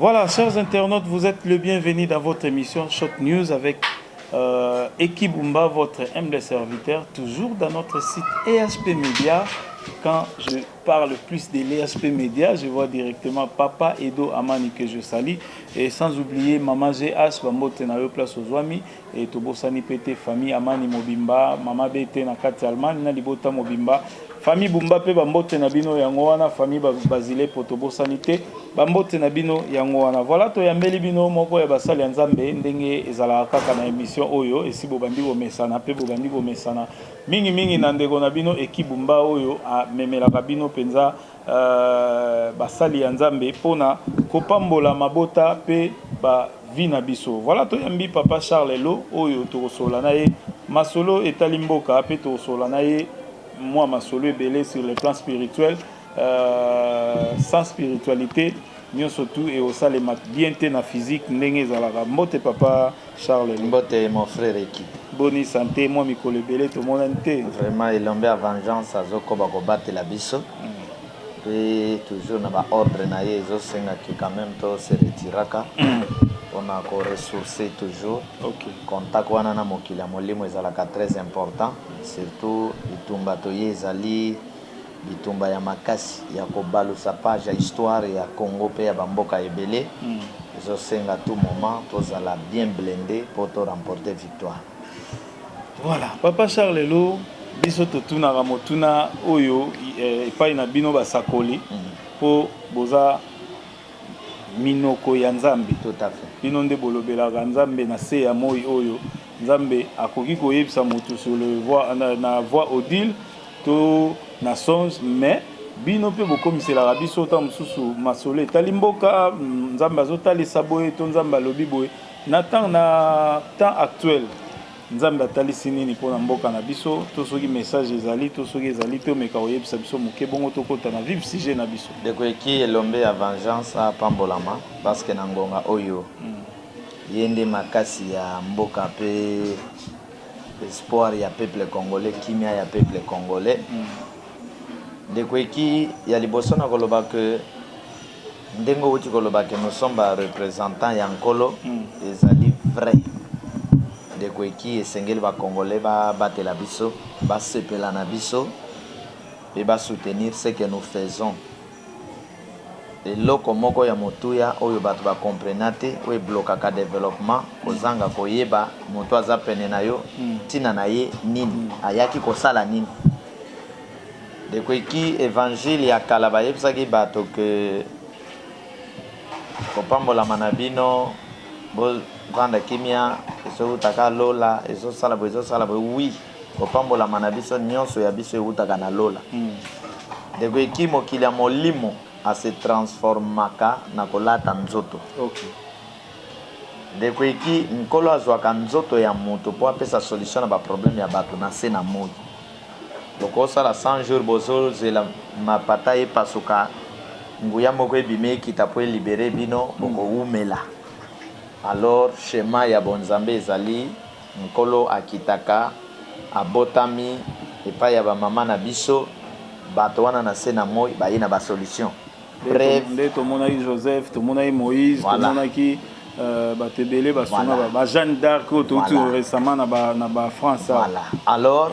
Voilà, chers internautes, vous êtes le bienvenu dans votre émission Shot News avec Eki Bumba, votre humble serviteur, toujours dans notre site EHP Media. Quand je parle plus de l'EHP Media, je vois directement Papa Edo Amani que je salue. Et sans oublier Maman GH, Bambote na yo place ozwami, et tobosani pe te famille Amani Mobimba, Mama BT na kati Allemagne, na libota Mobimba. Famille Bumba pe bambote na bino yango wana, famille Basile po tobosani te. Bambote na bino yango wana. Voilà, toyambeli bino moko ya basali ya Nzambe ndenge ezalaka kaka na émission oyo esi bobandi komesana mpe bobandi komesana mingimingi na ndeko na bino Eki Bumba oyo amemelaka bino mpenza basali ya Nzambe mpona kopambola mabota mpe bavie na biso. Voilà, toyambi Papa Charles Elo oyo tokosolola na ye masolo etali mboka mpe tokosolola na ye mwa masolo ebele sur le plan spirituel. Sans spiritualité, nyonso tu ekosalema bien te na physique ndenge ezalaka. Mbote, Papa Charles. Mbote, mon frère Eki. Boni santé? Mwa mikolo ebele tomonani te. Vraiment, elombe ya vengeance azokoba kobatela biso mpe toujours na baordre na ye. Ezosengaki quand même to se retiraka mpona koressourcer toujours. Contact wana na mokili ya molimo ezalaka très important, surtout bitumba toye ezali bitumba ya makasi ya kobalusa page ya histoire ya Congo mpe ya bamboka ebele. Ezosenga tout moment tozala bien blindé mpo to remporter victoire. Voilà, Papa Charles Elo, biso totunaka motuna oyo epai na bino basakoli mpo boza minoko ya Nzambe. Tout à fait. Bino nde bolobelaka Nzambe na se ya moi oyo. Nzambe akoki koyebisa motu sur le voix, na voix audible to na songe, mais bino mpe bokomiselaka biso ntango mosusu masolo etali mboka, Nzambe azotalisa boye to Nzambe alobi boye. Na temps actuel, Nzambe atalisi nini mpona mboka na biso? To soki message ezali, to soki ezali te, omeka koyebisa biso moke, bongo tokɔta na vif sujet na biso. Ndeko Eki, elombe ya vengeance apambolama, parce que na ngonga oyo ye nde makasi ya mboka mpe espoir ya peuple congolais, kimia ya peuple congolais. Ndeko Eki, ya liboso na koloba ke ndenge outi koloba ke nous sommes bareprésentant ya Nkolo, ezali vrai. Ndeko Eki, esengeli bacongolais babatela biso, basepela na biso mpe basoutenir ce que nous faisons. Eloko moko ya motuya oyo bato bakomprena te, oyo eblokaka développement, kozanga koyeba moto aza pene na yo, ntina na ye nini, ayaki kosala nini. Ndeko Eki, évangile ya kala bayebisaki bato ke kopambolama na bino, bovanda kimia, ezowutaka lola, ezosala boye, ezosala boye. Oui, kopambolama na biso nyonso ya biso ewutaka na lola. Ndeko Eki, mokili ya molimo ase transformaka na kolata nzoto. Ndeko Eki, Nkolo azwaka nzoto ya moto mpo apesa solution na baproblème ya bato na se na moi. Bokosala 100 jours, bozozela mapata epasuka, nguya moko ebimi, ekita mpo elibérer bino, bokowumela. Alors schéma ya bonzambe ezali: Nkolo akitaka, abotami epai ya bamama na biso. Bato wana na se na moi baye na basolution. Bref, nde tomonaki Joseph, tomonaki Moïse, tomonaki bato ebele basunga, ba Jeanne d'Arc oyo touti récemment na bafrance. Voilà. Alors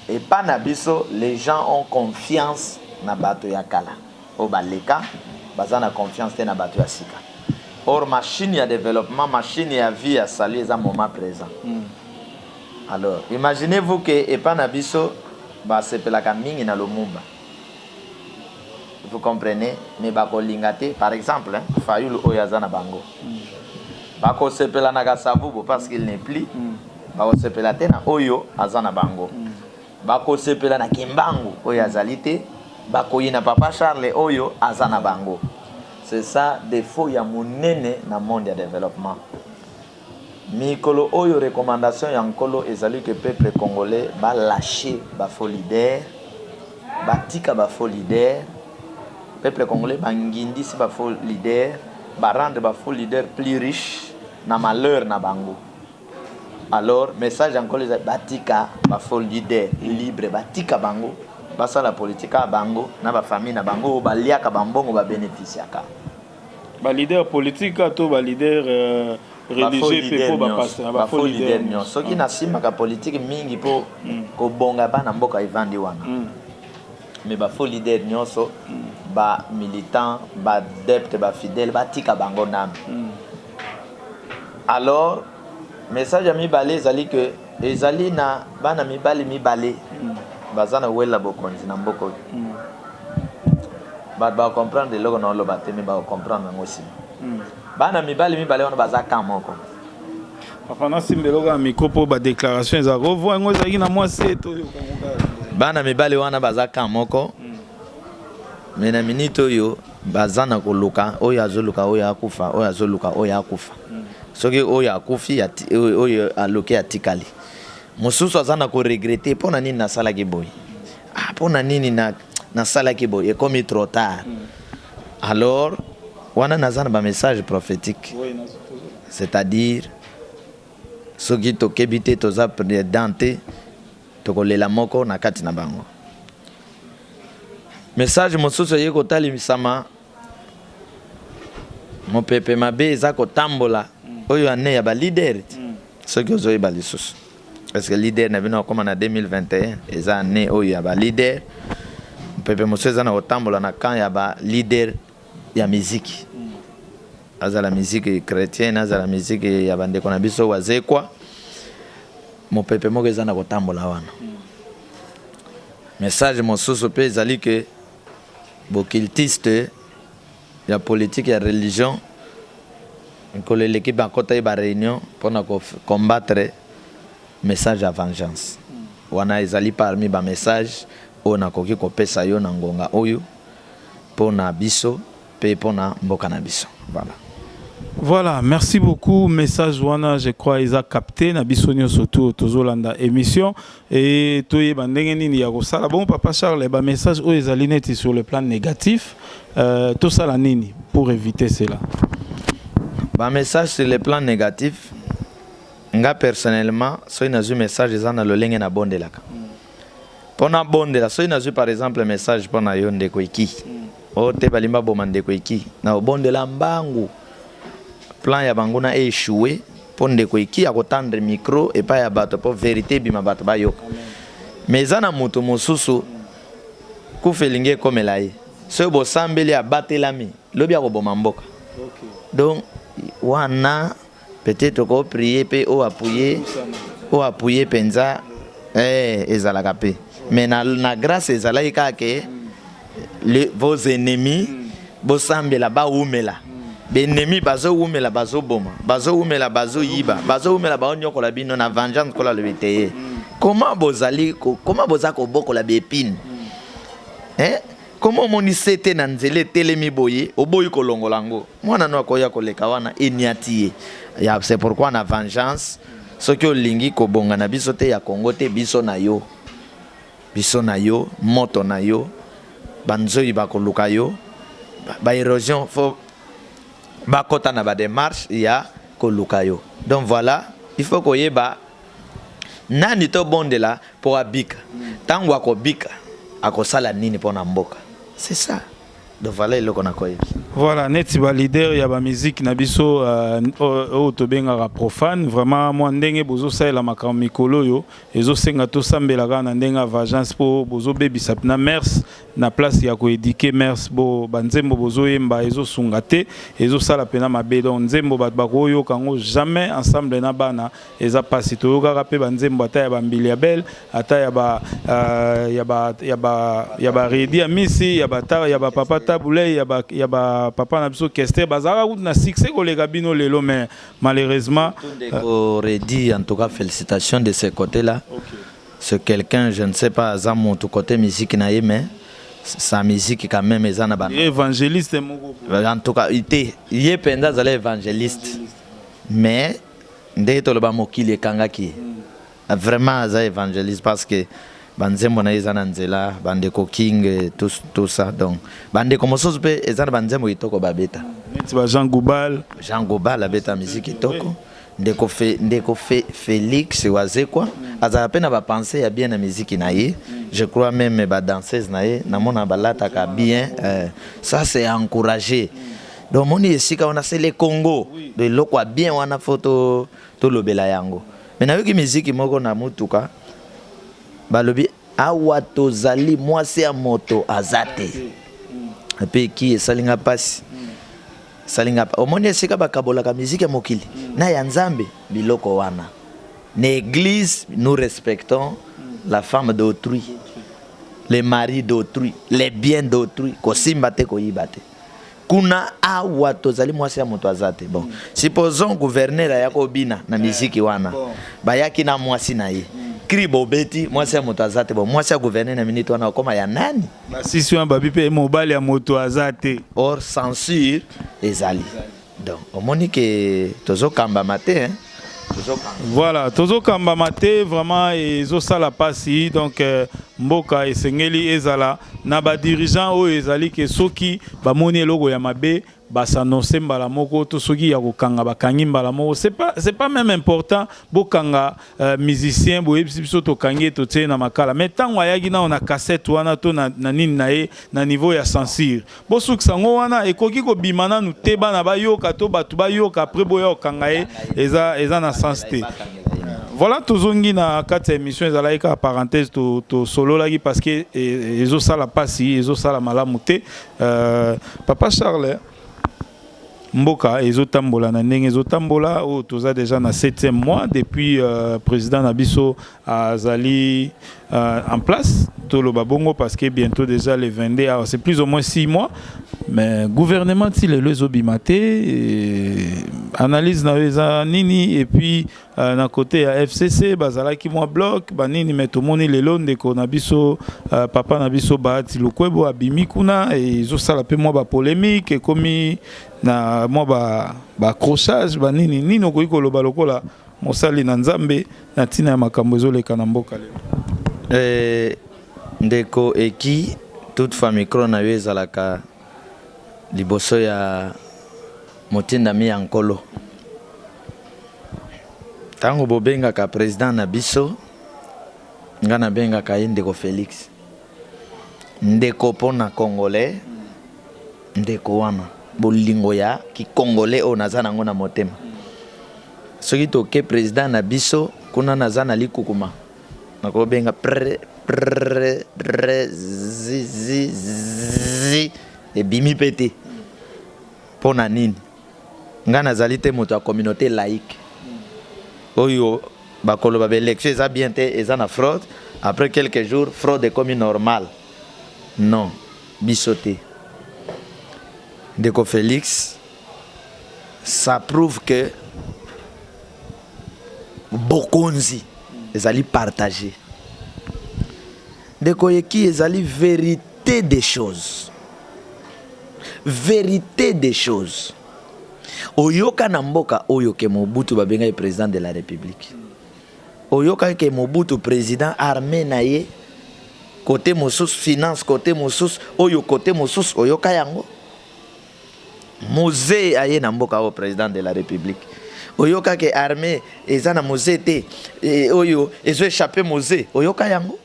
epa na biso, les gens ont confiance na bato ya kala oyo baleka, baza na confiance te na bato ya sika. Or machine ya développement, machine ya vie, ya salut eza moment présent. Alors imaginez-vous ke epa na biso basepelaka mingi na Lumumba, vous comprenez? Mais bakolinga te, par exemple, hein, Fayulu oyo aza na bango, bakosepela na Kasavubu parce qu'il n'est plus. Bakosepela te na oyo aza na bango. Bakosepela na Kimbangu oyo azali te. Bakoyina Papa Charles oyo aza na bango. C'est ça défaut ya monene na monde ya développement. Mikolo oyo, recommandation ya Nkolo ezali ke peuple congolais balâche bafaux leader, batika bafaux leader. Peuple congolais bangindisi bafaux leader, barendre bafaux leader plus riche na malheur na bango. Alors message ya Nkolo ezali batika bafaux leader libre, batika bango basala politique ya bango na bafamille na bango oyo baliaka bambongo, babénéficiaka. Baleader politique to baleader religieux mpe mpo bapasteur? Bafaux leader nyonso. Soki nasimbaka politike mingi mpo kobonga bana mboka evandi wana, mais bafaux leader nyonso, bamilitant, baadepte, bafidèle, batika bango nanu. Alors, message ya mibale ezali ke ezali na bana mibali mibale baza na wela bokonzi na mboka oyo. Bato bakocomprendre eloko na oloba te, mais bakocomprendre yango nsima. Bana mibali mibale wana baza camp moko. Papa, nasimba eloko ya micro mpo badéclaration ezalaka ovoi yango ezalaki na mwa se toyokango kaka. Bana mibali wana baza camp moko, mais na minute oyo baza na koluka, oyo azoluka oyo akufa, oyo azoluka oyo akufa. Soki oyo akufi, oyo aluki atikali, mosusu aza na koregretter: mpo na nini nasalaki boye? Ah, mpo na nini nasalaki boye? Ekomi trop tard. Alors wana naza na bamessage prophétique, c'est-à-dire soki tokebi te, toza prudent te, tokolela moko na kati na bango. Message mosusu eye kotalisama: mopepe mabe eza kotambola oyo ane ya baleader. Soki ozoyeba lisusu, parce que leader na bino akóma na 2021, eza ane oyo ya baleader. Mopepe mosusu eza na kotambola na camp ya baleader ya miziki, azala miziki chrétienne, azala miziki ya bandeko na biso wazekwa. Mopepe moko eza na kotambola wana. Message mosusu mpe ezali ke bocultiste ya politique, ya religion, mikolo eleki bakota ye baréunion mpona combattre message ya vengeance. Wana ezali parmi bamessage oyo nakoki kopesa yo na ngonga oyo mpona biso mpe mpona mboka na biso. Voilà. Voilà, merci beaucoup. Message wana, je crois, eza capté na biso nyonso surtout tozolanda émission et toyeba ndenge nini ya kosala. Bon, papa Charles, ba message oyo ezali neti sur le plan négatif, tosala nini pour éviter cela? Ba message sur le plan négatif, nga personnellement, soki nazwi message, eza na lolenge nabondelaka mpo nabondela. Soki nazwi par exemple message mpo na yo, ndeko Eki, oyo te balingi baboma ndeko Eki, na obondela mbangu plan ya bango na échoué, mpo ndeko Eki akotendre micro epai ya bato mpo vérité ebima, bato bayoka. Mais eza na moto mosusu, kufa elingi ekomela ye, soki bosambeli, abatelami, lobi akoboma mboka. Donc wana peut-être okoprier mpe oappuyer, oappuyer mpenza. Ezalaka mpe, mais na grâce ezalaki kaka ke vos ennemis, bosambela bawumela. Baennemi bazowumela, bazoboma, bazowumela, bazoyiba, bazowumela, baonyokola bino na vengeance. Kola alobi te ye comment bozali comment boza kobokola baépine, eh? Comment omoni se te na nzela etelemi boye, oboyi kolongola yango, mwana no akoya koleka wana, eniati ye ya. C'est pourquoi na vengeance, soki olingi kobonga na biso te ya Kongo te, biso na yo, biso na yo, moto na yo, banzoi bakoluka yo, baérosion, faut bakɔta na badémarche ya koluka yo. Donc voilà, il faut koyeba nani tobondela mpo abika. Ntango akobika, akosala nini mpo na mboka? C'est ça. Donc voilà eloko nakoyebi. Voilà, neti baleader ya bamusique na biso oyo tobengaka profane, vraiment mwa ndenge bozosalela makambo mikolo oyo ezosenga tosambela kaka na ndenge ya vengeance, mpo bozobebisa na mœurs na place ya koéduquer mœurs. Bo banzembo bozoyemba ezosunga te, ezosala mpena mabe. Donc nzembo bato bakoyoka yango jamais ensemble na bana, eza mpasi. Toyokaka mpe banzembo ata ya bambili ya bele, ata ya ba ya ba ya ba ya baredi ya misi, ya ba ya bapapa Tabulei, ya bapapa na biso Kester, bazalaka kutu na succès koleka bino lelo, mais malheureusement. Ndeko Redi, en tout cas félicitations de ce côté là. C'est quelqu'un, je ne sais pas, aza motu côté musique na ye, mais sa musique quand même eza na ba Évangéliste moko. En tout cas te, ye mpenza azala évangéliste, mais ndenge toloba, mokili ekangaki ye. Vraiment aza évangéliste, parce que banzembo na ye eza na nzela, bandeko King, tout ça. Donc bandeko mosusu mpe eza na banzembo kitoko babeta. Neti ba Jean Goubal. Jean Goubal abeta musique kitoko. Ndeko Félix Wazekwa azala mpe na bapense ya bien na miziki na ye. Je crois même badanseuse na ye namona balataka bien. Ça c'est encouragé. Donc omoni esika wana, c'est le Congo. Donc eloko ya bien wana, fo tolobela yango. Me nayoki miziki moko na mutuka, balobi awa tozali, mwasi ya moto aza te. Epe ki esalinga mpasi, esalinga. Omoni esika bakabolaka miziki ya mokili na ya Nzambe, biloko wana. Na église, nous respectons la femme d'autrui, le mari d'autrui, les biens d'autrui. Kosimba te, koyiba te. Kuna awa tozali, mwasi ya moto aza te. Bon, supposons gouverneur aya kobina na miziki wana, bayaki na mwasi na ye, cri bobeti mwasi ya moto aza te. Bon, mwasi ya gouverneur na minute wana okoma ya nani? Basisi wana babi mpe mobali ya moto aza te. Or censure ezali. Donc omoni ke tozokambama te, hein? Voilà, tozokambama te vraiment, ezosala mpasi. Donc mboka esengeli ezala na badirigeant oyo ezali ke soki bamoni eloko ya mabe, bas'annonce mbala moko, to soki ya kokanga, bakangi mbala moko. C'est pas même important bokanga musicien, boyebisi biso tokangi ye, totie na makala. Mais ntango ayaki nao na cassette wana to na nini na ye, na niveau ya censure, bosukisa yango wana. Ekoki kobima nanu te, bana bayoka to bato bayoka, après boya kokanga ye. Eza na sens te. Voilà, tozongi na kati ya émission. Ezalaki kaka parenthèse, tosololaki parce que ezosala mpasi, ezosala malamu te. Papa Charles, mboka ezotambola na ndenge ezotambola oyo, toza déjà na 7e mois depuis président na biso azali en place, toloba bongo, parce que bientôt déjà le 22 awa, c'est plus ou moins 6 mois, mais gouvernement ti lelo ezobima te. Analyse na yo eza nini? Et puis na côté ya FCC, bazalaki mwa bloc banini, mais tomoni lelo ndeko na biso, papa na biso Bahati Lukwebo abimi kuna, ezosala mpe mwa bapolémique, ekomi na mwa baaccrochage banini nini. Okoki koloba lokola mosali na Nzambe na ntina ya makambo ezoleka na mboka lelo? Ndeko eki, toutefois micro na yo ezalaka liboso ya motindami ya Nkolo. Ntango bobengaka président na biso, nga nabengaka ye ndeko Félix, ndeko mpo na Congolais. Ndeko wana, bolingo ya kicongolais oyo naza nango na motema, soki toke président na biso kuna, naza na likukuma, nakobenga pre pre re zi zi zi, ebimi mpe te. Mpo na nini? Ngai nazali te moto ya communauté laïque oyo bakoloba baélection eza bien te, eza na fraude, après quelques jours fraude ekomi normal. Non, biso te. Ndeko Félix, ça prouve que bokonzi ezali partagé. Ndeko eki, ezali vérité des choses, vérité des choses. Oyoka na mboka oyo ke Mobutu babengaki président de la République? Oyoka ke Mobutu président, armée na ye côté mosusu, finance côté mosusu, oyo côté mosusu? Oyoka yango? Mzee aye na mboka oyo président de la République, oyoka ke armée eza na Mzee te, oyo ezo échappe Mzee? Oyoka yango?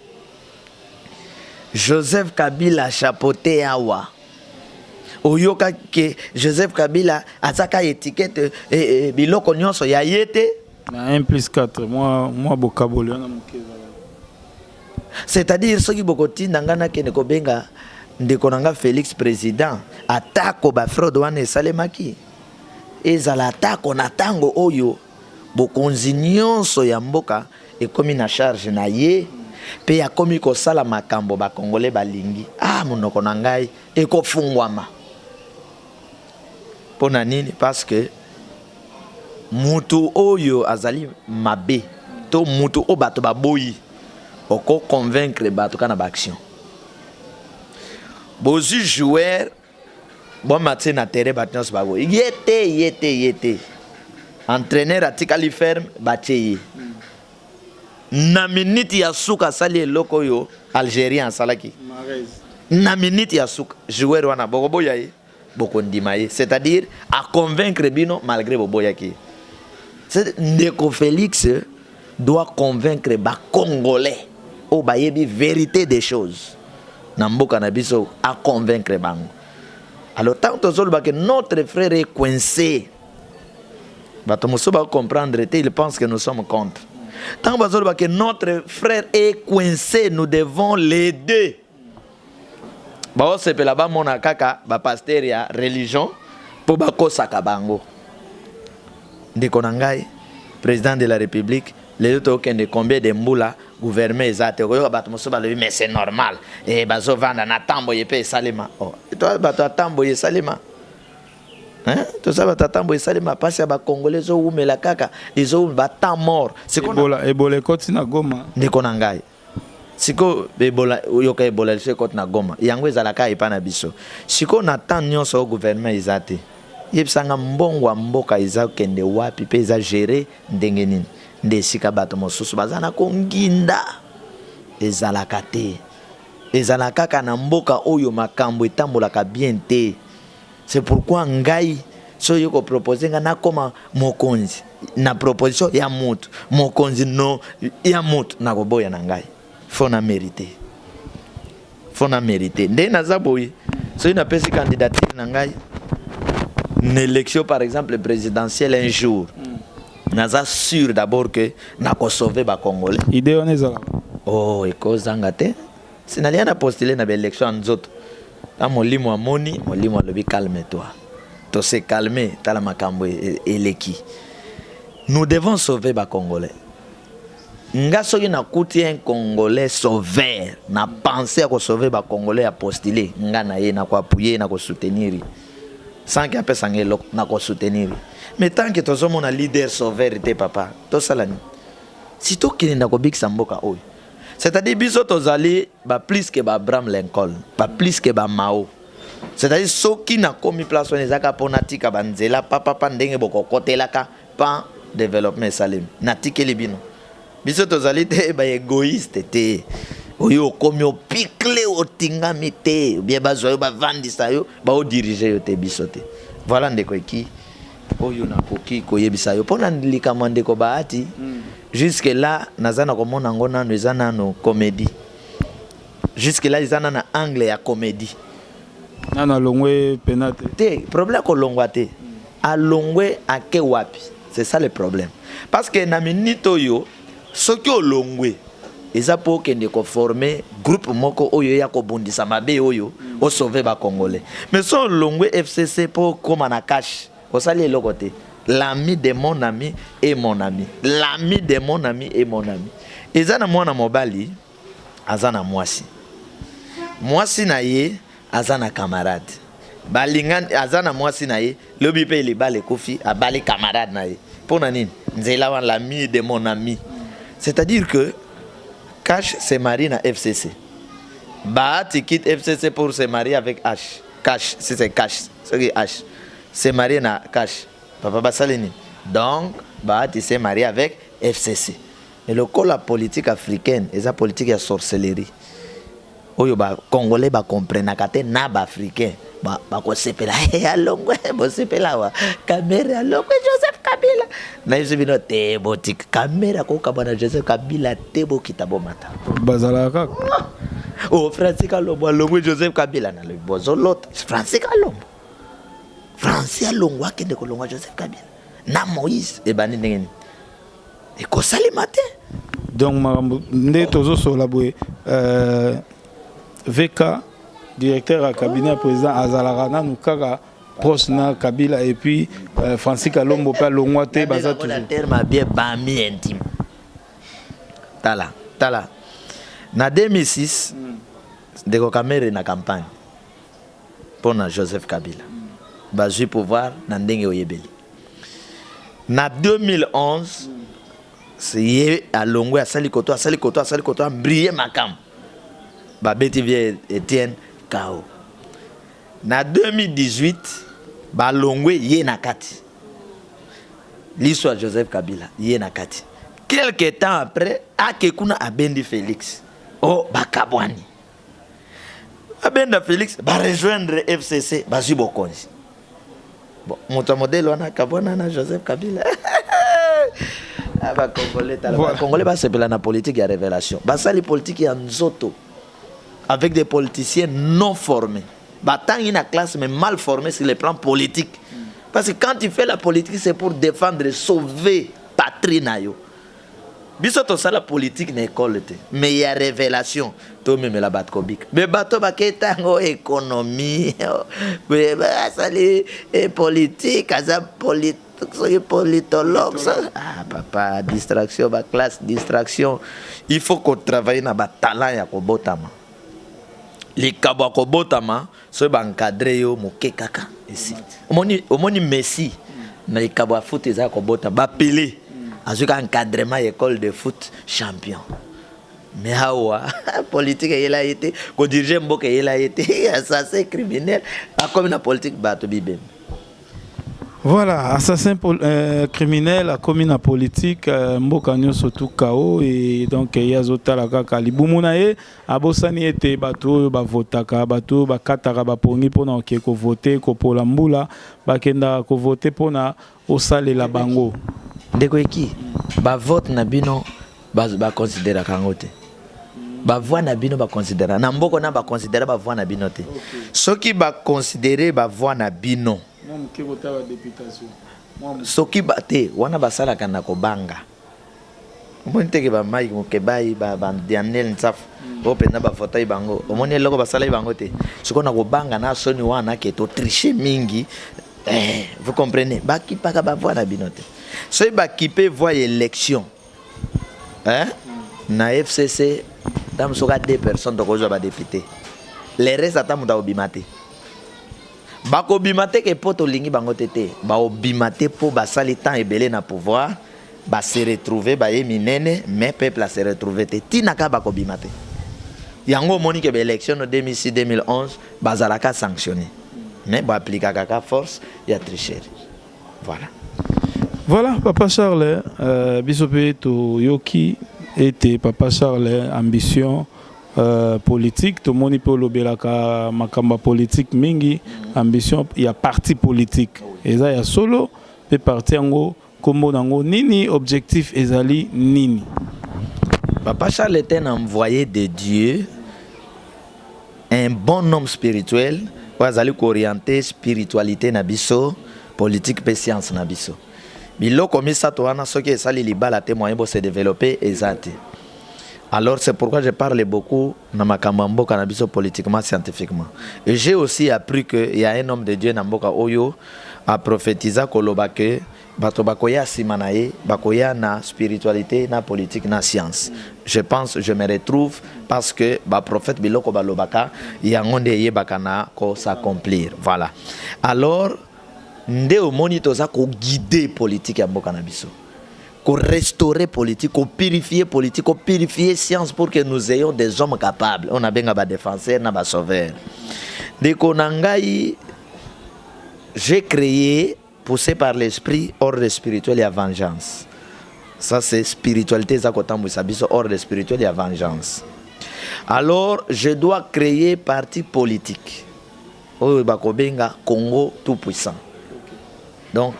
Joseph Kabila chapeauté awa, oyoka ke Joseph Kabila azaka étiquette, biloko nyonso ya ye te? Na 1 plus 4, mwa bokaboli wana moke ezalaki. C'est-à-dire soki bokotinda ngai nakende kobenga ndeko na nga Félix président, atako bafraude wana esalemaki, ezala atako na ntango oyo bokonzi nyonso ya mboka ekomi na charge na ye, mpe akomi kosala makambo bakongole balingi, monoko na ngai ekofungwama. Mpo na nini? Parce que mutu oyo azali mabe to mutu oyo bato baboyi, okoconvaincre bato kaka na baaction. Bozwi joueur, bomatie na terrain, bato nyonso baboyi ye te, ye te, ye te. Entraîneur atikali ferme, batie ye na miniti ya suka, asali eloko oyo Algérien asalaki na miniti ya suka. Joueur wana bokoboya ye, bokondima ye, c'est-à-dire aconvaincre bino malgré boboyaki ye. Ndeko Félix doit convaincre bacongolais oyo bayebi vérité des choses na mboka na biso, aconvaincre bango. Alors tant tozoloba que notre frère est coincé, bato mosusu bacomprendre te, ils pensent que nous sommes contre. Tant bazoloba que notre frère est coincé, nous devons l'aider, baosepela bamona kaka bapasteur ya religion mpo bakosaka bango. Ndeko na ngai, président de la République, lelo tokende combien de mbula gouvernement eza te? Okoyoka bato mosusu balobi: "Mais c'est normal, e bazovanda na ntambo ye mpe esalema." Oh, to bato ya ntambo ye esalema, toza bato ya ntambo esalema. Mpasi ya bakongole ezowumela kaka, ezowumela batemps mort. Ebola, Ebola ekoti na Goma. Ndeko na ngai, sikoyo Ebola, oyoka Ebola liso ekoti na Goma, yango ezalaka epai na biso. Sikoyo na temps nyonso oyo gouvernement eza te, yebisanga mbongo ya mboka eza kende wapi mpe eza géré ndenge nini? Nde esika bato mosusu baza na konginda. Ezalaka te, ezala kaka na mboka oyo makambo etambolaka bien te. C'est pourquoi ngai, so oyo kopropose ngai nakóma mokonzi na proposition ya motu, mokonzi no ya motu, nakoboya na ngai. Faut na mérite, faut na mérite. Nde naza boye, soki napesi candidature na ngai na élection, par exemple présidentielle, un jour, naza sûr d'abord que nakosauve bacongolais. Idée wana ezalaka? Oh, ekozanga te. Sinalia na postule na baélection ya nzoto ta molimo amoni, molimo alobi: "Calme toi tose calme, tala makambo eleki." Nous devons sauver bacongolais. Nga soki nakuti un Congolais sauveur na pensée ya kosauve bacongolais, ya postule, nga na ye nakoappuyer, nakosoutenir sans que apesanga eloko, nakosoutenir. Mais tant que tozomona leader sauveur te, papa, tosala nini? Si tokende na kobikisa mboka oyo, c'est-à-dire biso tozali baplus que baAbraham Lincoln, baplus que bamao. C'est-à-dire soki nakomi place wana, ezaka mpo natika banzela papapa ndenge bokokotelaka pa développement esalemi, natikeli bino. Biso tozali te baégoïste te oyo okomi opikle, otingami te, bien bazwa yo, bavandisa yo, baodirige yo te. Biso te. Voilà, ndeko eki, oyo nakoki koyebisa yo mpo na likambo ya ndeko Bahati, jusque là naza na komona yango nano, eza nano comédie. Jusque là eza nano angle ya comédie. Nano alongwe pena te? Te, problème ya kolongwa te. Alongwe ake wapi? C'est ça le problème, parce que na minute oyo, soki olongwe, eza mpo okende koforme groupe moko oyo eya kobundisa mabe oyo, osauve bacongolais. Mais so olongwe FCC mpo okóma na CACH, osali eloko te. L'ami de mon ami est mon ami, l'ami de mon ami est mon ami. Eza na mwana mobali aza na mwasi, mwasi na ye aza na camarade, balinga, aza na mwasi na ye. Lobi mpe libala ekufi, abali camarade na ye. Mpo na nini? Nzela wana, l'ami de mon ami. C'est-à-dire que CACH se marie na FCC, Bahati quitte FCC pour se marier avec H CACH. Si c'est CACH, soki H se marie na CACH, papa, basali nini? Donc Bahati s'est marié avec FCC. Mais lokola politique africaine eza politique ya sorcellerie oyo bacongolais bakomprenaka te, na baafricain bakosepela: "Alongwe." Bosepela awa, Kamerhe alongwe Joseph Kabila. Nayebisi bino te, botika Kamerhe akokabwa na Joseph Kabila te, bokita bomata. Bazalaka kaka. O Francis Kalombo alongwe Joseph Kabila, nalobi bozolota. Francis Kalombo, Francis alongwa, akende kolongwa Joseph Kabila na Moïse, ebandi ndenge nini? Ekosalema te. Donc makambo nde tozosola boye, VK, directeur ya cabinet ya président, azalaka nanu kaka proche na Kabila, et puis Francis Kalombo mpe alongwa te, baza toujours terme bien bami intime. Tala, tala, na 2006, ndeko Kamerhe na campagne mpo na Joseph Kabila, bazwi pouvoir na ndenge oyebeli. Na 2011, ye alongwe, asali koto, asali koto, asali koto, ambrie makambo, babeti vie Etienne kao. Na 2018, balongwe, ye na kati, liso ya Joseph Kabila, ye na kati. Quelque temps après, ake kuna, abendi Félix, o bakabwani, abenda Félix, barejoindre FCC, bazwi bokonzi. Bon, moto ya modele wana akabwana na Joseph Kabila. Bacongolais, tala, bacongolais basepela na politique ya révélation, basali politique ya nzoto avec des politiciens non formés. Batangi na classe, mais mal formé sur le plan politique, parce que quand tu fais la politique, c'est pour défendre, sauver patrie na yo. Biso tosala politique na école te, mais ya révélation tomemela bato kobika. Me bato baketa yango économie, asali politique, aza soki politologue. Ah papa, distraction, baclasse distraction. Il faut kotravaille na batalent ya kobotama, likabo ya kobotama. Soki baencadre yo moke kaka, esi omoni, omoni Messi na likabo ya foot eza ya kobotama. Bapele azwi ka encadrement ya école de foot, champion. Mais awa politique eyela ye te, kodirige mboka eyela ye te. Assassin criminel akomi na politique, bato bibembe. Voilà, assassin criminel akomi na politique, mboka nyonso tu kao. E donc ye azotala kaka libumu na ye, abosani ete bato oyo bavotaka, bato oyo bakataka bapongi mpona oke kovote, kopola mbula, bakendaka kovote mpona osalela bango. Ndeko eki, bavote na bino bakonsideraka yango te. Bavoix na bino bakonsidera na mboka na bakonsidera bavoix na bino te. Soki bakonsidere bavoix na bino, soki te wana basalaka na kobanga. Omoni teke bamike Mokebai, badaniel Nsafu oyo mpenza bavotai bango, omoni eloko basalaki bango te. Sikoyo na kobanga na soni wana ke totriche mingi, vous comprenez, bakipaka bavoix na bino te. Soki bakipe voix ya élection, hein? Na FCC ntango soki a deux personnes tokozwa badéputé, le reste ata moto akobima te. Bakobima te ke mpo tolingi bango te te, baobima te mpo basali temps ebele na pouvoir, base retrouve, baye minene, mais peuple ase retrouve te. Ntina kaka bakobima te yango. Omoni ke baélection no 2006, 2011 bazalaka sanctionné, mais baaplikaka kaka force ya tricherie, voilà. Voilà, papa Charles, biso mpe toyoki ete papa Charles ambition politique, tomoni mpe olobelaka makambo ya politique mingi. Ambition ya parti politique eza ya solo mpe parti yango nkombo nango nini? Objectif ezali nini? Papa Charles est un envoyé de Dieu, un bon homme spirituel oyo azali kooriente spiritualité na biso, politique mpe science na biso. Biloko misato wana, soki esali libala te, moyen bose développer eza te. Alors c'est pourquoi je parle beaucoup na makambo ya mboka na biso, politiquement, scientifiquement. Et j'ai aussi appris que y a un homme de Dieu na mboka oyo aprophétisa koloba ke bato bakoya nsima na ye bakoya na spiritualité, na politique, na science. Je pense je me retrouve, parce que baprophète, biloko balobaka yango nde eyebaka na kosaccomplir. Voilà. Alors nde omoni toza koguide politique ya mboka na biso, korestaurer politique, kopurifier politique, kopurifier science, pour que nous ayons des hommes capables. On abenga badéfenseur na basauveur. Ndeko na ngai, j'ai créé, poussé par l'esprit, ordre spirituel ya vengeance. Ça, c'est spiritualité eza kotambwisa biso, ordre spirituel ya vengeance. Alors je dois créer parti politique oyo bakobenga Congo tout puissant, donc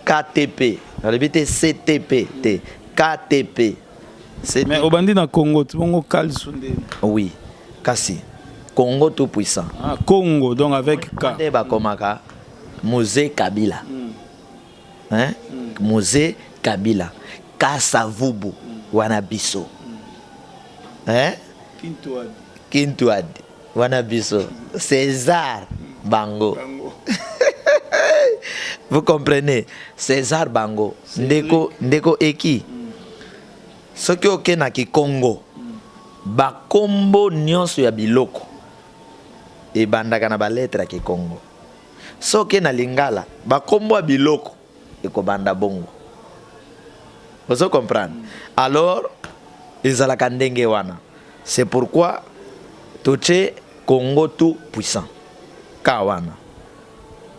KTP. Nalobi te CTP te, KTP. Mais obandi na Congo, bongo kalsu nde? Oui, kasi Congo tout puissant. Ah, Congo, donc avec K. Nde bakomaka Mzee Kabila, hein? Mzee Kabila, Kasavubu, wana biso, hein? Kintuadi, wana biso. César bango, bango. Vous comprenez, César bango. Ndeko, ndeko eki, soki okendaki Congo, bakombo nyonso ya biloko ebandaka na balettre ya Kikongo. Soki na lingala, bakombo ya biloko ekobanda bongo. Ozo comprendre? Alors ezalaka ndenge wana. C'est pourquoi totie Congo tout puissant. Ka wana,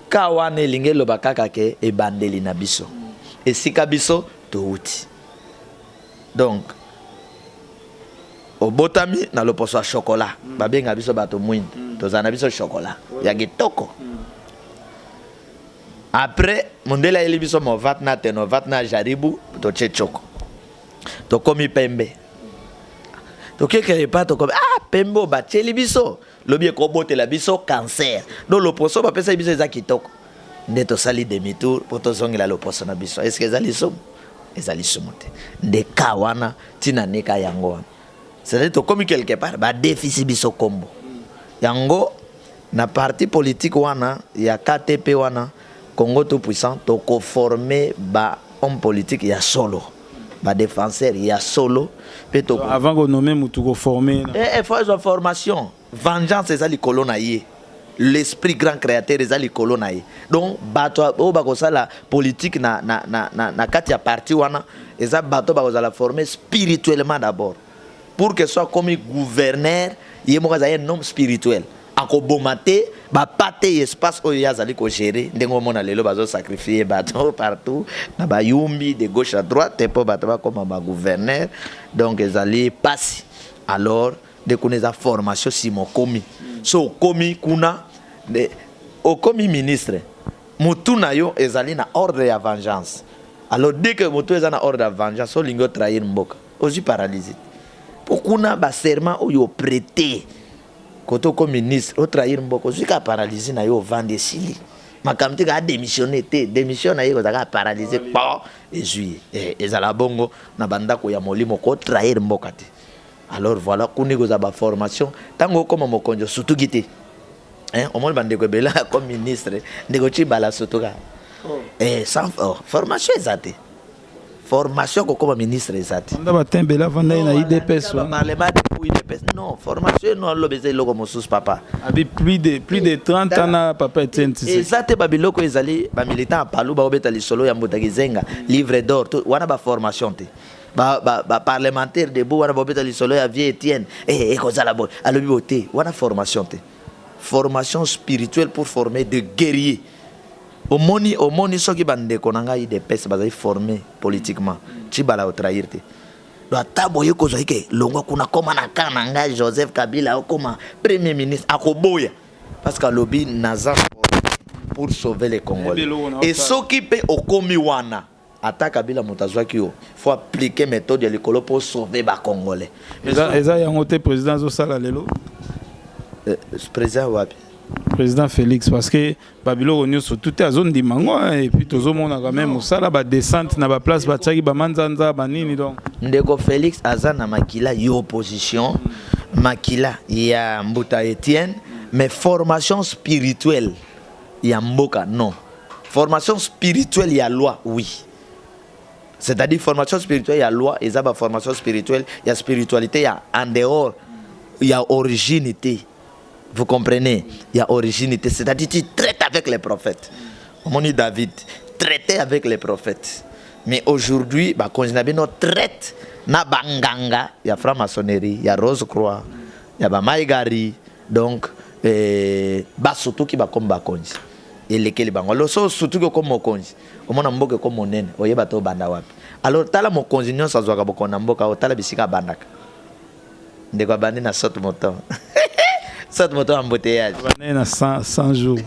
ka wana elingi eloba kaka ke ebandeli na biso, esika biso touti. Donc obotami na loposo ya chocolat, babenga biso bato mwindu, tozala na biso chocolat ya kitoko. Après mondele ayeli biso Movate na Tenovate na Jaribu, totie choko, tokomi pembe. Tokekele epa tokomi ah, Pembe oyo batieli biso lobi ekobotela biso cancer. Donc loposo bapesaki biso eza kitoko, nde tosali demi tour mpo tozongela loposo na biso. Est-ce que eza lisumu? Eza lisumu te. Nde ka wana ntina neka yango wana, c'est-à-dire tokomi quelque part, badefisi biso kombo yango na parti politique wana ya KTP wana, Congo Tout Puissant. Tokoforme ba homme politique ya solo, badéfenseur ya solo mpe toko Avant konommer mutu, koforme. Eh, faut azwa formation. Vengeance eza likolo na ye, l'esprit grand créateur eza likolo na ye. Donc bato oyo bakosala politique na kati ya parti wana eza bato bakozala formé spirituellement d'abord, pour que soit komi gouverneur, ye moko azali un homme spirituel, akoboma te bapa te espace oyo ye azali kogérer. Ndenge omona lelo bazosacrifie bato partout na bayumbi, de gauche à droite, mpo bato bakóma bagouverneur. Donc ezali pasi. Alors nde kuna eza formation. Nsima okomi, so okomi kuna nde okomi ministre, motu na yo ezali na ordre ya vengeance. Alors dès que motu eza na ordre ya vengeance, olingi otrahir mboka, ozwi paralysie. Mpo kuna baserment oyo oprêter kote oko ministre, otrahir mboka, ozwi kaka paralysie na yo, ovandi, esili makambo te. Kaka adémissionne te, démission na ye kozala kaka paralysie po ezwi ye. Ezala bongo na bandako ya molimo, kotrahir mboka te. Alors voilà, kuna ekozala baformation. Ntango okóma mokonzi, osutuki te. Omoni bandeko ebele comme ministre, ndeko Cibala, sutuka. Sans formation eza te, formation kokóma ministre eza te. Anda batembele, avanda ye na UDPS. Parlement depuis UDPS, non, formation eno aloba eza eloko mosusu, papa. Abi plus de 30 ans na papa Etienne Tshisekedi. Eza te. Babiloko ezali bamilitant ya Palu baobeta lisolo ya Mbutaki Zenga, livre d'or wana, baformation te. Baparlementaire debout wana baobeta lisolo ya vieux Etienne, ekozala boye, alobi boye te, wana formation te. Formation spirituelle pour former de guerriers. Omoni, omoni soki bandeko na ngai UDPS bazali formé politiquement, Cibala otrahir te. Donc ata boye kozwa ke longwa kuna, koma na camp na ngai, Joseph Kabila okoma premier ministre, akoboya, parce que alobi naza formé pour sauver les Congolais. Et soki mpe okomi wana, ata Kabila moto azwaki yo, faut appliquer méthode ya likolo mpo sauver bacongolais. Eza yango te président azosala lelo? Président wapi? Président Félix, parce que babiloko nyonso tu te azondima ngo. Et puis tozomona quand même mosala, badescente na baplace batiaki bamanzanza banini, donc Ndeko Félix aza na makila ya opposition, makila ya mbuta Etienne, mais formation spirituelle ya mboka, non. Formation spirituelle ya loi, oui. C'est-à-dire formation spirituelle ya loi eza baformation spirituelle ya spiritualité ya en dehors ya origine te. Vous comprenez? Ya origine te, c'est-à-dire tu traites avec les prophètes. Omoni David traitait avec les prophètes, mais aujourd'hui bakonzi na bino traite na banganga ya franc-maçonnerie, ya rose croix, ya bamaigari. Donc basutuki, bakomi bakonzi, elekeli bango. Alors so osutuki, okomi mokonzi, omona mboka ekomi monene, oyeba te obanda wapi. Alors tala, mokonzi nyonso azwaka bokonzi na mboka, otala bisika abandaka. Ndeko abandi na saute moton, saute moton, embouteillage. Abandaki na 100 jours.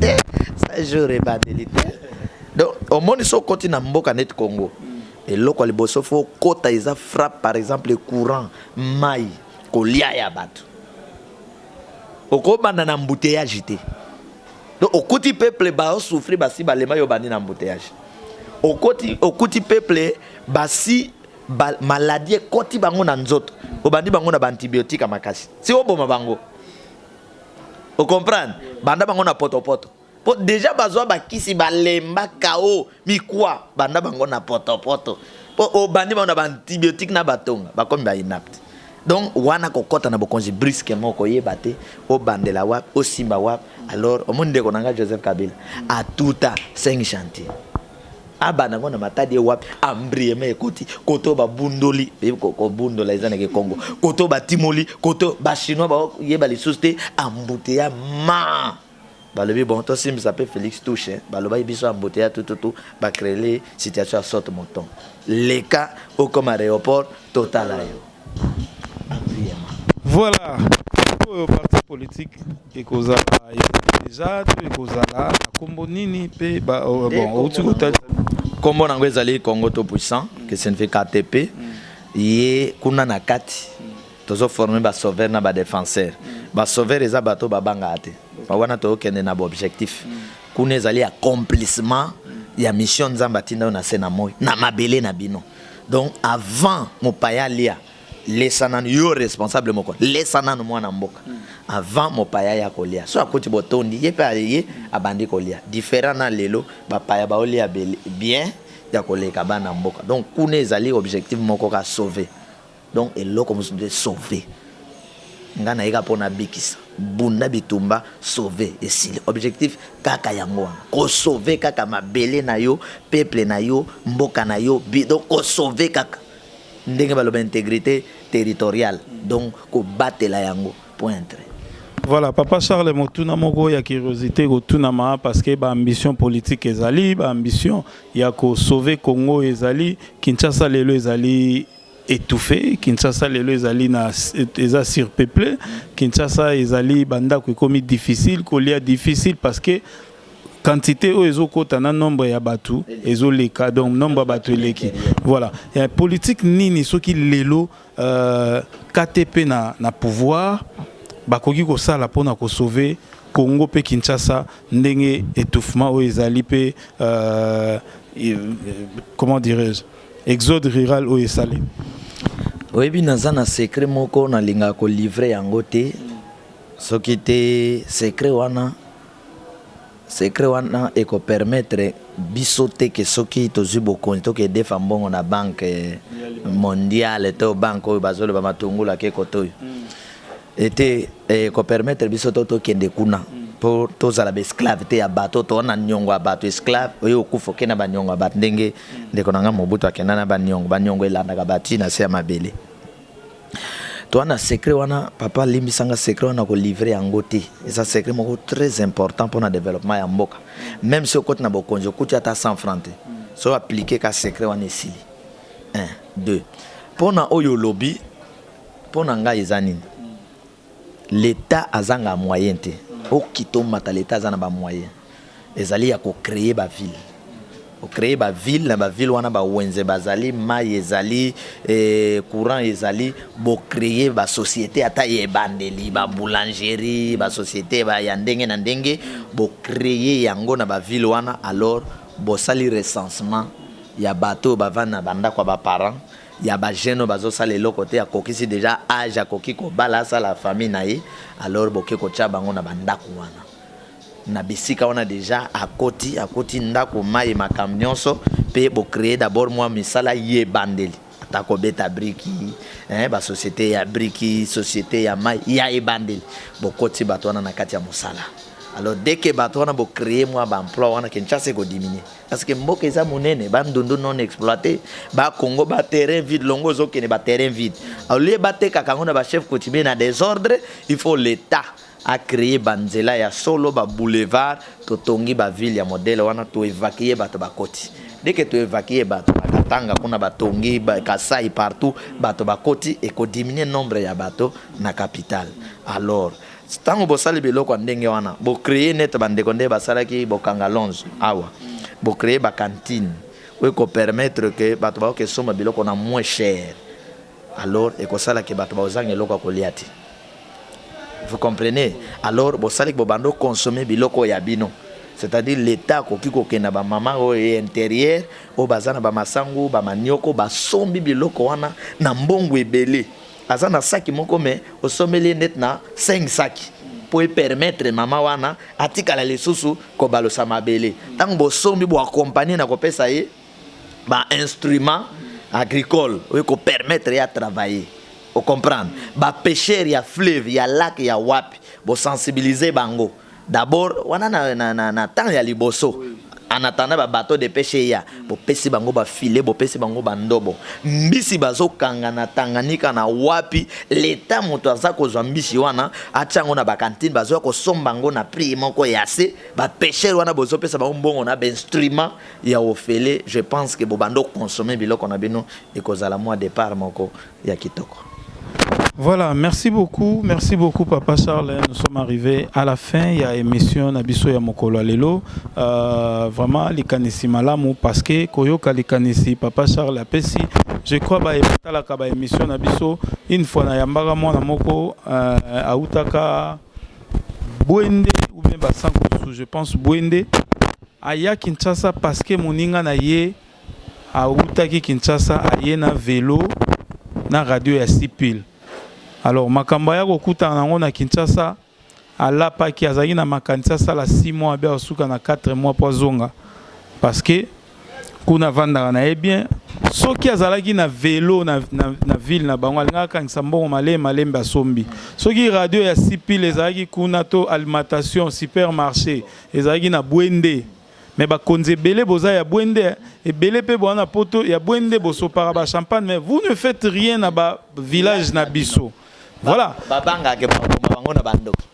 Te, 100 jours ebandeli te. Donc omoni, so okoti na mboka neti Congo, eloko ya liboso fo okota eza frappe, par exemple courant, mai, kolia ya bato. Okobanda na embouteillage te. Donc okuti peuple baosouffrir, basi balema, yo bandi na embouteillage. Okoti, okuti peuple basi ba, maladie ekoti bango na nzoto, obandi bango na baantibiotique ya makasi, si oboma bango. Ocomprendre? Banda bango na potopoto, po déjà bazwa bakisi, balemba kao mikwa. Banda bango na potopoto, po obandi bango na baantibiotique na batonga, bakomi bainapte. Donc wana kokɔta na bokonzi brusque moko, oyeba te obandela wapi, osimba wapi. Alors omoni ndeko na ngai Joseph Kabila atuta 5 chantier, abanda ngo na Matadi ye wapi, embrayement ekoti koto, babundoli kobundola eza neke Kongo, koto batimoli, koto bachinois bayeba lisusu te, embouteillage ma balobi bon, tosimbisa mpe Félix touche. Balobaki biso embouteillage tututu, bacréer situation ya saute mouton. Leka okoma aéroport, totala yo. Voilà, oyo parti politique ekozala déjà to ekozala na nkombo nini? Mpe bon, outi kotalisa. Nkombo nango ezali Congo Tout Puissant, que signifie KTP. Ye kuna na kati. Tozoforme basauveur na badéfenseur. Basauveur eza bato babangaka te. Wana tokokende na baobjectif. Kuna ezali accomplissement ya mission Nzambe atinda oyo na se na moi na mabele na bino. Donc avant mopaya alia, lesa nanu yo responsable moko, lesa nanu mwana mboka avant mopaya ya kolia. So akuti botondi ye mpe aye, abandi kolia. Différent na lelo, bapaya baolia bien ya koleka bana mboka. Donc kuna ezali objectif moko ka sauver. Donc eloko mosusu nde sauver. Ngai nayeka mpo nabikisa, bunda bitumba, sauver, esili. Objectif kaka yango wana, kosauver kaka mabele na yo, peuple na yo, mboka na yo. Donc kosauver kaka ndenge baloba intégrité territoriale, donc kobatela yango, point. Voilà, papa Charles, motuna moko ya curiosité kotunama, parce que baambition politique ezali, baambition ya kosauver Congo ezali. Kinshasa lelo ezali étouffé, Kinshasa lelo ezali na eza surpeuplé. Kinshasa ezali bandako ekomi difficile, kolia difficile, parce que quantité oyo ezokɔta na nombre ya bato ezoleka, donc nombre ya bato eleki. Voilà, ya politique nini soki lelo KTP na pouvoir bakoki kosala mpona kosauver Congo mpe Kinshasa, ndenge étouffement oyo ezali mpe comment dirais-je, exode rural oyo esali? Oyebi, naza na secret moko, nalingaka kolivrer yango te. Soki te, secret wana ekopermettre biso te ke soki tozwi bokonzi, tokedefa mbongo na Banque mondiale to banque oyo bazoloba matungulu ake kote oyo ete ekopermettre biso to tokende kuna mpo tozala baesclave te ya bato. To na niongo ya bato, esclave oyo okufa oke na baniongo ya bato, ndenge ndeko na nga Mobutu akenda na baniongo. Baniongo elandaka bati na se ya mabele. To wana secret wana, papa alimbisanga, secret wana kolivrer yango te. Eza secret moko très important mpona développement ya mboka. Même si okoti na bokonzi, okuti ata 100 franc te, so appliquer ka secret wana, esili. 1 2 mpona oyo olobi, mpo na ngai eza nini? L'État azanga moyen te. Okita, omata, l'État aza na bamoyen. Ezali ya kocréer baville, ocréer baville. Na baville wana, bawenze bazali, mai ezali, courant ezali. Bocréer basociété ata ya ebandeli, baboulangerie, basociété ya ndenge na ndenge, bocréer yango na baville wana. Alors bosali recensement ya bato oyo bavandi na bandako ya baparent, ya bajeune oyo bazosala eloko te, akokisi déjà âge, akoki kobala, asala famille na ye. Alors boke kotya bango na bandako wana, na bisika wana déjà akoti ndako, mai, makambo nyonso. Mpe bocréer d'abord mwa misala ye ebandeli, ata kobeta briki, basociété ya briki, société ya mai ya ebandeli. Bokoti bato wana na kati ya mosala. Alors dès que bato wana bocréer mwa baemploi wana, Kinshasa ekodiminuer, parce que mboka eza monene, bandundu non exploité, bakongo baterrain vide, longo ozokende baterrain vide. Au lieu batekaka yango na bachef coutumier na désordre, il faut l'État acréer banzela ya solo, baboulevard, totongi baville ya modèle wana, toévacuer bato bakoti. Dès que toévacuer bato bakatanga kuna, batongi Kasai partout, bato bakoti, ekodiminuer nombre ya bato na capitale. Alors ntango bosali biloko ya ndenge wana, bocréer nete bandeko nde basalaki bokanga longe awa, bocréer bacantine oyo ekopermettre ke bato bakoki esomba biloko na moins cher. Alors ekosalaki bato bazanga eloko ya kolia te, vous comprenez? Alors bosalaki, bobanda oconsommer biloko ya bino, c'est-à-dire l'État akoki kokenda bamama oyo intérieur oyo baza na bamasangu, bamanioko, basombi biloko wana na mbongo ebele. Aza na saki moko, me osombeli ye neti na 5 saki mpo epermettre mama wana atikala lisusu kobalosa mabele. Ntango bosombi, boaccompagner na kopesa ye bainstrument agricole oyo kopermettre ye atravailler, ocomprendre? Bapêcheur ya fleuve, ya lac, ya wapi, bosensibiliser bango d'abord wana na temps ya liboso, en attendant babateau de pêche eya. Bopesi bango bafile, bopesi bango bandobo, mbisi bazokanga na Tanganyika na wapi, leta moto aza kozwa mbisi wana, atia yango na bacantine, bazoya kosomba yango na prix moko ya se. Bapêcheur wana bozopesa bango mbongo na bainstrument ya ofele. Je pense que bobanda oconsommer biloko na bino, ekozala mwa départ moko ya kitoko. Voilà, merci beaucoup, merci beaucoup Papa Charles. Nous sommes arrivés à la fin. Il y a émission na biso ya mokolo lelo. Vraiment likanisi malamu, parce que koyoka likanisi Papa Charles apesi, je crois ba etalaka ba émission na biso. Une fois nayambaka mwana moko autaka Bwende ou bien Basankusu, je pense Bwende, aya Kinshasa parce que moninga na ye autaki Kinshasa, aye na vélo na radio ya sipile. Alors makambo aya kokutana nango na Kinshasa, alapaki. Azalaki na makanisi asala 6 mois, abe asuka na 4 mois po azonga, parce que kuna avandaka na ye bien. Soki azalaki na vélo na ville na bango, alingaka akangisa mbongo malembe malembe, asombi. Soki radio ya sipile ezalaki kuna to alimentation supermarché ezalaki na Bwende, mais bakonzi ebele boza ya Bwende, ebele mpe boza na Poto ya Bwende, bosopaka bachampagne, mais vous ne faites rien na bavillage na biso. Voilà. Babangaka bakoma bango na bandoki.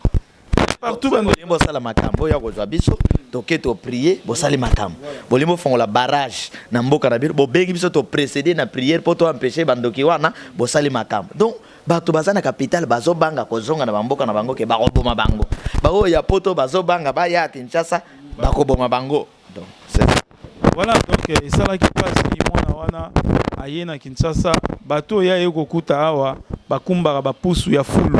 Partout. Bolingi bosala makambo oyo ya kozwa biso, toke toprier, bosali makambo. Bolingi bofongola barrage na mboka na bino, bobengi biso, toprécéder na prière mpo toempêcher bandoki wana, bosali makambo. Donc bato baza na capitale bazobanga kozonga na bamboka na bango ke bakoboma bango. Baoyo ya Poto bazobanga baya Kinshasa, bakoboma bango. Donc c'est ça. Voilà, donc esalaki mpasi. Mwana wana aye na Kinshasa, bato oyo aye kokuta awa bakumbaka bapusu ya fulu.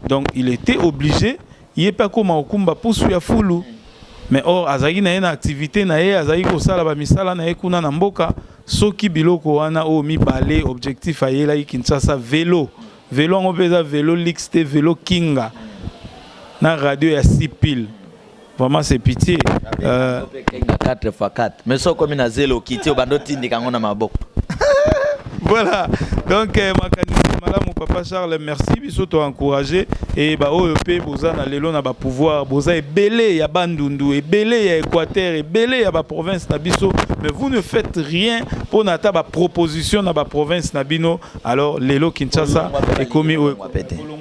Donc il était obligé ye mpe akóma kokumba pusu ya fulu. Mais or azalaki na ye na activité na ye, azalaki kosala bamisala na ye kuna na mboka. Soki biloko wana oyo mibale, objectif ayelaki Kinshasa, vélo, vélo yango mpe eza vélo luxe te, vélo kinga na radio ya sipile, vraiment c'est pitié. Kenga 4 x 4, mais so okomi na zelo, okiti, obanda otindika yango na maboko. Voilà, donc makanisi malamu, papa Charles, merci. Biso toencourager e baoyo mpe boza na lelo na bapouvoir, boza ebele ya Bandundu, ebele ya Équateur, ebele ya baprovince na biso, mais vous ne faites rien mpona ata baproposition na baprovince na bino. Alors lelo Kinshasa ekomi oyo.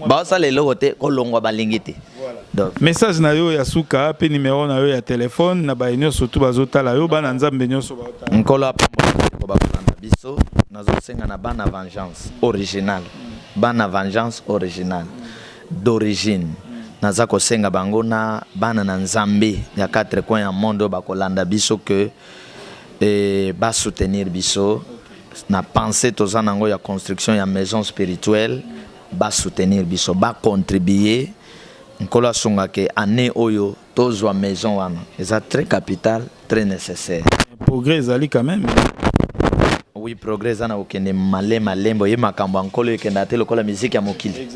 Baosala eloko te, kolongwa balingi te. Donc message na yo ya suka mpe numéro na yo ya telefone na baye nyonso tu bazotala yo, bana Nzambe nyonso baotala. Nkolo apambola bandeko bakolanda biso. Nazosenga na bana vengeance original, bana vengeance original d'origine, naza kosenga bango na bana na Nzambe ya quatre coins ya monde oyo bakolanda biso ke basoutenir biso na pensée toza nango ya construction ya maison spirituelle. Basoutenir biso, bacontribuer. Nkolo asungaka année oyo tozwa maison wana, eza très capital, très nécessaire. Progrès ezali quand même. Oui, progrès eza na kokende malembe malembe. Oye makambo ya Nkolo ekenda te lokola miziki ya mokili.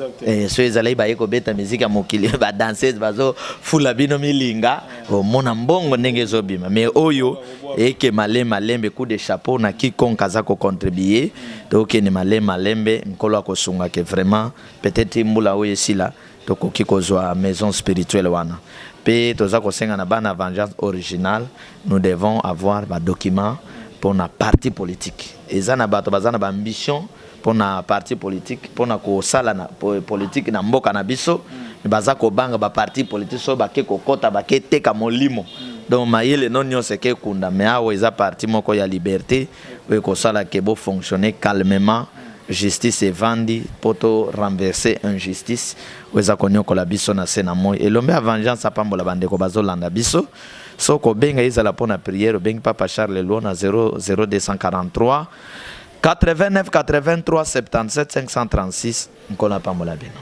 So ezalaki baye kobeta miziki ya mokili, badanseuse bazofula bino milinga, omona mbongo ndenge ezobima. Mais oyo eke malembe malembe. Coup de chapeau na quiconque aza kocontribuer. Tokende malembe malembe, Nkolo akosungake vraiment. Peut-être mbula oyo esila, tokoki kozwa maison spirituelle wana. Mpe toza kosenga na bana vengeance originale, nous devons avoir badocument mpona parti politique. Eza na bato baza na baambition mpona parti politique, mpona kosala na politique na mboka na biso. Baza kobanga baparti politique, so bake kokɔta, bake teka molimo. Donc mayele no nyonso eke ekunda. Mais awa eza parti moko ya liberté oyo ekosala ke bofonctionner calmement, justice evandi mpo to renverser injustice oyo eza konyokola biso na se na moi. Elombe ya vengeance apambola bandeko bazolanda biso. So kobenga ezala mpo na prière, obengi papa Charles Lwo na 00243 89 83 77 536. Nkolo apambola bino.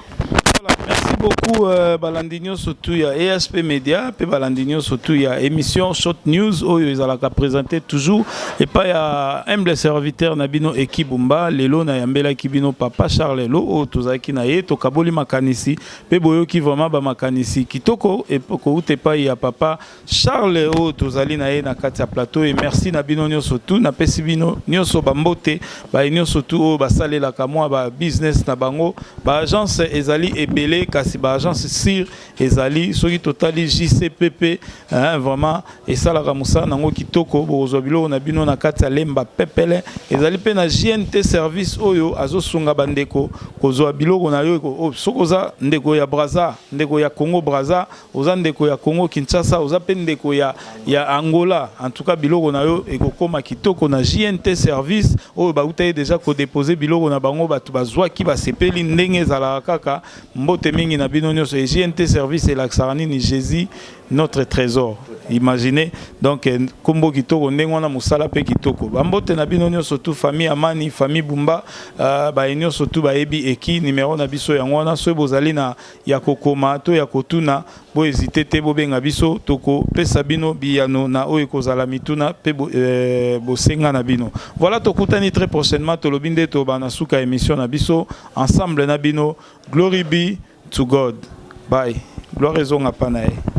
Voilà, merci beaucoup balandi nyonso tu ya ESP Media mpe balandi nyonso tu ya émission Short News oyo ezalaka présenté toujours epai ya humble serviteur na bino Eki Bumba. Lelo nayambelaki bino papa Charles Lo oyo tozalaki na ye, tokaboli makanisi mpe boyoki vraiment bamakanisi kitoko kouta epai ya papa Charles oyo tozali na ye na kati ya plateau. E merci na bino nyonso tu, napesi bino nyonso bambote. Baye nyonso tu oyo basalelaka mwa babusiness na bango, baagence ezali ebele, kasi baagence sûre ezali soki totali JCPP, hein, vraiment esalaka mosala nango kitoko. Bokozwa biloko na bino na kati ya Lemba pepele. Ezali mpe na JNT Service oyo azosunga bandeko kozwa biloko na yo. Soki oza ndeko ya Braza, ndeko ya Congo Braza, oza ndeko ya Congo Kinshasa, oza mpe ndeko ya Angola, en tout cas biloko na yo ekokóma kitoko na JNT Service oyo bauta ye déjà kodéposer biloko na bango. Bato bazwaki, basepeli ndenge ezalaka kaka. Mbote mingi na na bino nyonso. E JNT Service elakisaka nini? Jésus notre trésor. Imaginez donc kombo kitoko ndenge wana, mosala mpe kitoko. Bambote na bino nyonso tu, famille Amani, famille Bumba, baye nyonso tu bayebi eki numéro na biso yango wana. Soki bozali na ya kokoma to ya kotuna, bohésite te, bobenga biso, tokopesa bino biyano na oyo ekozala mituna mpe bosenga na bino. Voilà, tokutani très prochainement. Tolobi nde tobana suka émission na biso ensemble na bino. Glory be to God. Bye. Gloire ezonga pa na ye.